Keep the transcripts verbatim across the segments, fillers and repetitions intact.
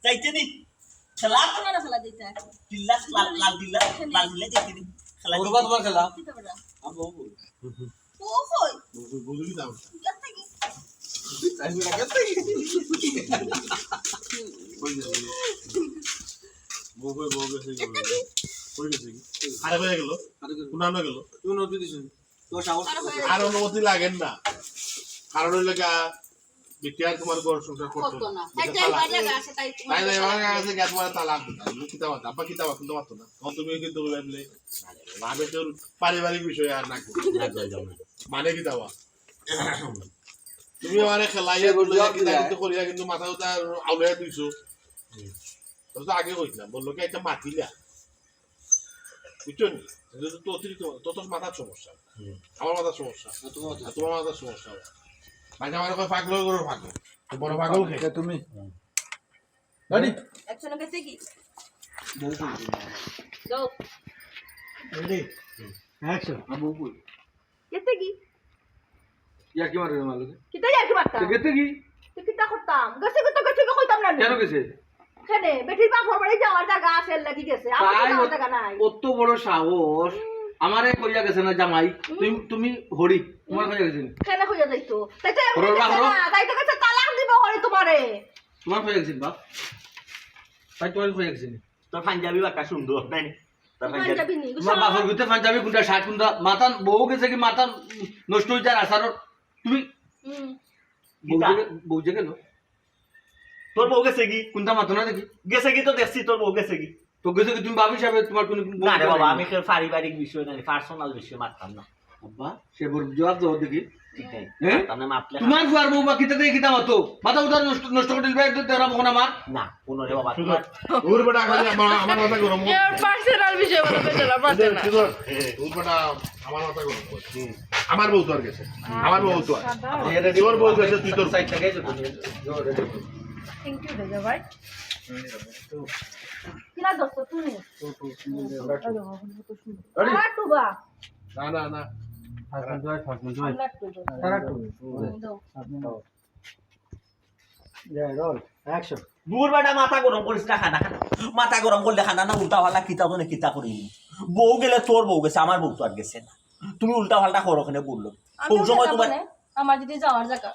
যাইতে নি? খেলা? আমার খেলা দিতে। দিল্লা, লাল, লাল দিল্লা, লাল দিল্লা যাইতে নি? খেলা করবা তোমার খেলা? কি করবা? আমি বউ বউ। ও কই? বউ বউ, বউ কি দাও? গেছে কি? তাই বলে গেছে কি? কই যাবে? বউ কই, বউ গেছে কি? গেছে কি? কই গেছে কি? আরে কই গেল? আরে কই? কোন আনো গেল? তুমি নদী দিছো। তোমার সাহস আর হয়ে আর অনুমতি লাগেন না। কারণ হইলে গা, বিটিআর তোমার ঘর সংসার করতো করতো না। না। বিটিআর তাই তালাক। বাইরে গেছে, তাই তোমার তাই না, সাথে এবার গেছে গিয়া তোমার তালাক দিতা। তুমি কিতা মাতো? আব্বা কিতা মাতো? শুনতে পারতো না। তখন তুমি কিন্তু বলবে বলে, "আরে, ভাবে তোর পারিবারিক বিষয় আর না করি।" না, যাই যাও না। মানে কিতা বা? তুমি আমারে খেলাইয়া সে বুঝলো বুঝলো কিতা কিতা? কিন্তু করিয়া কিন্তু মাথা উঠা আউলাইয়া দিছো। হুম। তো তো আগে কইছিলাম, বললো কি একটা মাতিলা। বুঝছো নি? এটা তো অতিরিক্ত, তো তোর মাথার সমস্যা। হুম। আমার মাথার সমস্যা। আর তোমার মাথার আর তোমার মাথার সমস্যা। ভাই, আমার কয় পাগল, ওর পাগল। তো বড় পাগল কে? কে তুমি? হুম। Ready? Action গেছে কি? বউ কই? যাও। Ready? Action. আমার বউ কই? গেছে কি? ইয়ার্কি মারবে আমার লগে। কিতা ইয়ার্কি মারতাম? তো গেছে কি? তো কিতা করতাম? গেছে কি তো গেছে কি কইতাম না নি? কেন গেছে? কেনে? বেটির বাপর বাড়ি যাওয়ার জাগা আছে, এর লাগি গেছে। আমার তো তাই যাওয়ার ও-, জাগা নাই। অত বড় সাহস। হুম। আমারে কইয়া গেছে না জামাই, হুম। তুমি, তুমি হরি, তোমার হুম। কইয়া গেছে নি? কেনে কইয়া যাইতো? তাই তো এমনি হরর বা গেছে হরর। না, তাই তো গেছে তালাক দিব হরি তোমারে। তোমার কইয়া গেছে নি বাপ? তাই তোমার কইয়া গেছে নি? তোর পাঞ্জাবি বাক্কা সুন্দর, নাই? তোর পাঞ্জাবি। পাঞ্জাবি নি, তোমার বাপর ভিতরে পাঞ্জাবি কোনটা, শার্ট কোনটা? মাথা বউ গেছে কি মাথা নষ্ট হয়ে যায় আসারর? তুমি হুম। বউ কিতা? যে গে-, বউ যে গেল? তোর বউ গেছে কি? কোনটা মাথা না দেখি? গেছে কি তো দেখছি, তোর বউ গেছে কি? তো গেছে কি তুমি বাপ হিসাবে তোমার কোনো না রে বাবা, নাই? আমি কেউ পারিবারিক বিষয় নাই, personal বিষয় মারতাম না। আব্বা, সে বড় জবাব দাও দেখি। ঠিক নাই। হ্যাঁ? তার নাম আপনি তোমার ফুয়ার বউ বা কিতা দেখি কিতা মাতো? মাথা উঠা নষ্ট, নষ্ট করে দিলবে, একদম তেরা বকনা মার। না, কোনো রে বাবা, তোমার ওর বেটা খালি আমার, আমার মাথা গরম করে। এর personal বিষয় বলতে চলা পারতে না। সুন্দর, ওর বেটা আমার মাথা গরম করে। হুম। আমার বউ তো আর গেছে। আমার বউ তো আর। সাদা। তোর বউ গেছে, তুই তোর সাইড থেকে এসে তুমি। Thank you, দাদা ভাই। কিলা দোস্ত, তুমি? আরে বাবা, কত সুন্দর। আরে। আর টুবা। না, না, না। ফাল্গুন জয়, ফাল্গুন জয়। আমরা টুবা। তারা টুবা। হুম, দাও। ফাল্গুন জয়। Yeah, roll, action. দূর বেটা, মাথা গরম করিস না, খানা খানা। মাথা গরম করলে খানা না, উল্টা পাল্টা কিতা তো না কিতা করি। বউ গেলে তোর বউ গেছে, আমার বউ তো আর গেছে না। তুমি উল্টা পাল্টা করো, ওখানে বললো। আমি কোন সময় ওখানে তোমার মানে, আমার যদি যাওয়ার জায়গা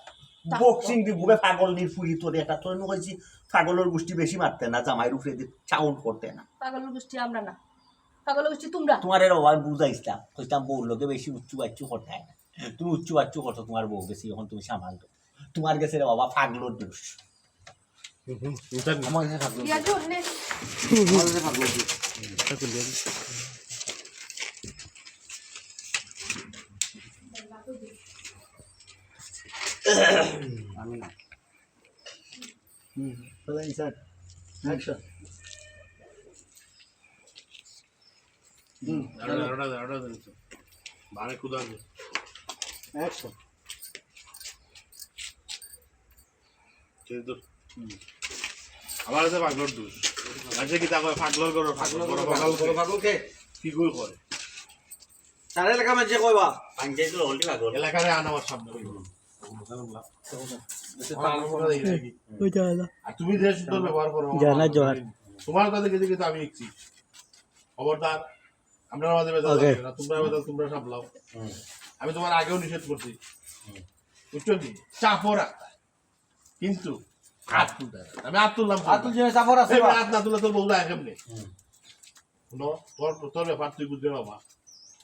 থাকতো। বক্সিং দি ঘুরে পাগল নির ফুরি তোরে এটা তোর নু কইছি, পাগলর গোষ্ঠী বেশি মারতে না, জামাইর উপরে দি sound করতে না। পাগলর গোষ্ঠী আমরা না, পাগলর গোষ্ঠী তোমরা। তোমার এর বাবা বুঝাইছিলাম, কইছিলাম বউর লগে বেশি উচ্চু বাচ্চু করতে হয় না। তুমি উচ্চু বাচ্চু করছো, তোমার বউ গেছে, এখন তুমি সামাল দাও। তোমার গেছে রে বাবা পাগলর দোষ। হুম, হুম, হুম, হুম। আমার গেছে পাগলর দোষ। বিয়া করলে। আমার গেছে পাগলর দোষ। আমি না। হুম, তাহলে insert। Action. হুম। দাঁড়া, দাঁড়া, দাঁড়া, দাঁড়া, দাঁড়া। বারে কুদা আছে। Action. ঠিক তো? হুম। আমার আছে পাগলর দোষ। মাঝে কি তা কয়, পাগলর ঘরর পাগল, বড় পাগল, বড় পাগল কে? কি কই করে? সারা এলাকা মাঝে কয় বা? পাঞ্চায়েত হলো হলটি পাগল। এলাকারে আন আমার সামনে। ওইটা হলো। আর তুমি যে সুন্দর ব্যবহার করো, জানা আমার জোহার। তোমার কাছে গেছে কিন্তু আমি দেখছি। খবরদার, আমরা আমাদের বেজাল OK। লাগে না, তোমরা বেজাল, তোমরা সামলাও। হুম। আমি তোমার আগেও নিষেধ করছি। হুম। বুঝছো নি? চাপও রাখতায়। কিন্তু হাত তুলতে হয় না। আমি হাত তুললাম হাত তুলতে। তুলছি না, চাপও রাখছি এই বা। হাত না তুললে তোর বউ যায় কেমনে? হুম। হুনো, তোর, তোর ব্যাপার তুই বুঝবে বাবা।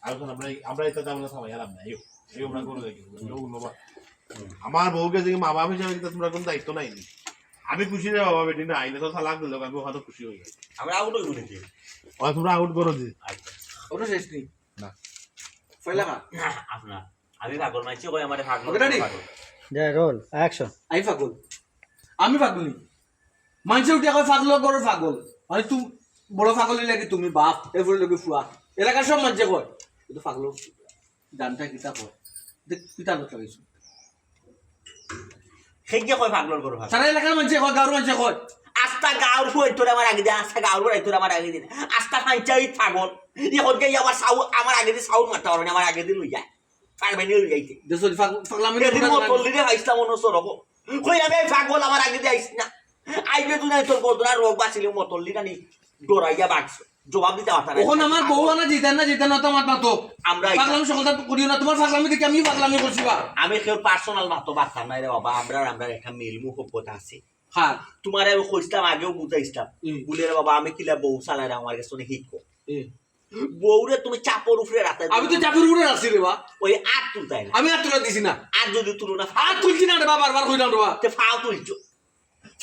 আর এখন আমরা এই, আমরা এটা ঝামেলা থামাই, আর আমরা এই, এই আমরা করে দেখি। হুম। হুনো বা। হুম। আমার বউকে যে মা বাবা হিসাবে কিন্তু তোমরা কোনো দায়িত্ব নাই নি। আমি খুশি রে বাবা, বেটি না আইলে তো তালাক দিলে আমি ওখানে খুশি হয়ে যাই। আমরা আউট হইব নাকি? ও, তোমরা আউট করো যে। আচ্ছা। ওটা শেষ নেই। না। পয়লা খা। আপনার। আমি পাগল, মানছি কই আমারে পাগল, OK, ready? পাগল। যা, roll, action. আমি পাগল। আমি পাগল নি। মানষে উঠিয়া কয় পাগল, ঘরর পাগল। মানে তুমি বড় পাগল লাগে তুমি বাপ, এরপরে লাগে ফুয়া। এলাকার সব মানষে কয়। কিন্তু পাগল জানটা কিতা কয়? দেখ, কিতা লোক লাগাইছো। হেগে কয় পাগলর ঘরর পাগল। সারা এলাকার মানষে কয়, গাঁওর মানষে কয়। আস্তা গাঁওর ফুয়াইন্তরে আমার আগে দিন, আস্তা গাঁওর ফুয়াইন্তরে আমার আগে দিন। আস্তা পঞ্চায়েত পাগল। ই হদকে ই আমার সাউ-, আমার আগে দিন সাউন্ড মারতে পারবে না, আমার আগে দিন লইয়া। পারবে না লইয়া আইতে। দেশো পাগ-, পাগলামি এদিন না মতল্লিরে পাইছিলাম অন্য সড়কো। কই আমি এই পাগল আমার আগে দিয়ে আইস না। তুই নাই তোর বদনা রোগ বাঁচিলে মতল্লি কানি ডরাইয়া বাঁচছ। জবাব দিতে পারতা না। অখন আমার বউ আনা জিতেন না, জিতেন না, তো আমার মাতো। আমরা পাগলামি সকলটা করিও না, তুমার পাগলামি দেখি আমিও পাগলামি করছি বা। আমি কেউ পার্সোনাল মাতো পারতাম না রে বাবা, আমরার, আমরার একটা মিল মুহব্বত আছে। হ্যাঁ। তুমারে আমি কইছলাম, আগেও বুঝাইছলাম। হুম। বুলে রে বাবা, আমি কিলা বউ চালাইরাম, আমার গেছে অনেক হিকো। হুম। বউরে তুমি চাপর উপরে রাখতে আমি তো চাপর উপরে রাখছি রে বা। ওই আত তুলতায় না। আমি আত তুলা দিছি না। আত যদি তুলো না, আত তুলছি না রে বা, বারবার কইলাম রে বা। তে ফাও তুলছো।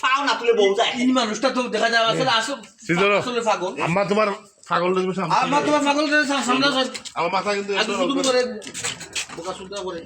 ফাও না তুলে বউ যায়। এই মানুষটা তো দেখা যায় আসলে আসল, সিজারো। আসলে পাগল। আম্মা তুমার পাগল লাগবে সামনে। আম্মা তুমার পাগল লাগবে সামনে। আমার মাথা কিন্তু আর একটু শুধু করে বোকা শুদ্ধ করে।